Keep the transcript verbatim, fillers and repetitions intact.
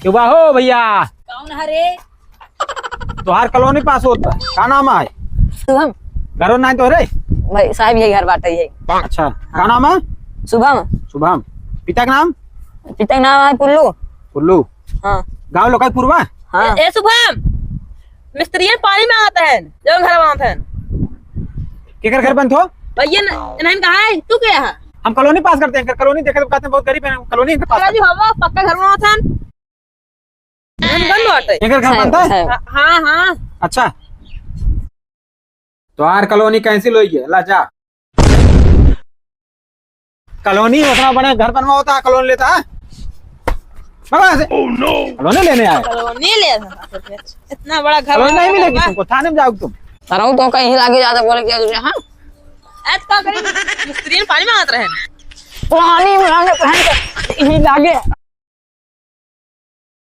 के बा हो भइया? कौन है रे? तोहार कॉलोनी पास होत बा। का नाम है? शुभम। घरो नाहीं तोहरे? भाई साहब, यही घर बाटे, यही। अच्छा, का नाम है? शुभम। शुभम। पिता का नाम? पिता का नाम है पुल्लू। पुल्लू। हाँ। गाँव लोकाईपुर बा? हाँ। ए, ए शुभम, मिस्त्रियन पानी माँगत हैं, जौन घर बनावत हैं। केकर घर बनत हो? भइया न, इन्हन कहा है, तू के है? हम कॉलोनी पास करत हैं, कॉलोनी देखे तो कहत हैं बहुत गरीब है, कॉलोनी इनके पास। अरे जी, हवा पक्का घर बनावत हैं। इन्हन बंद बाटे। केकर घर बनत है? हाँ, हाँ, हाँ। अच्छा। तोहार कॉलोनी कैंसिल होई है, ला जा। कॉलोनी इतना बड़ा घर बनवा होता है, कॉलोनी लेता है? भगा से। कॉलोनी लेने आए। कॉलोनी ले, इतना बड़ा घर कॉलोनी नहीं बनवा मिलेगी होगा। तुमको, थाने में जाओगे तुम। सरऊ तो कहीं लागे ज्यादा बोले क्या तुझे, हाँ? आज का करें? मिस्त्री ने पानी माँगत रहे। पानी माँगत रहे, यही लागे।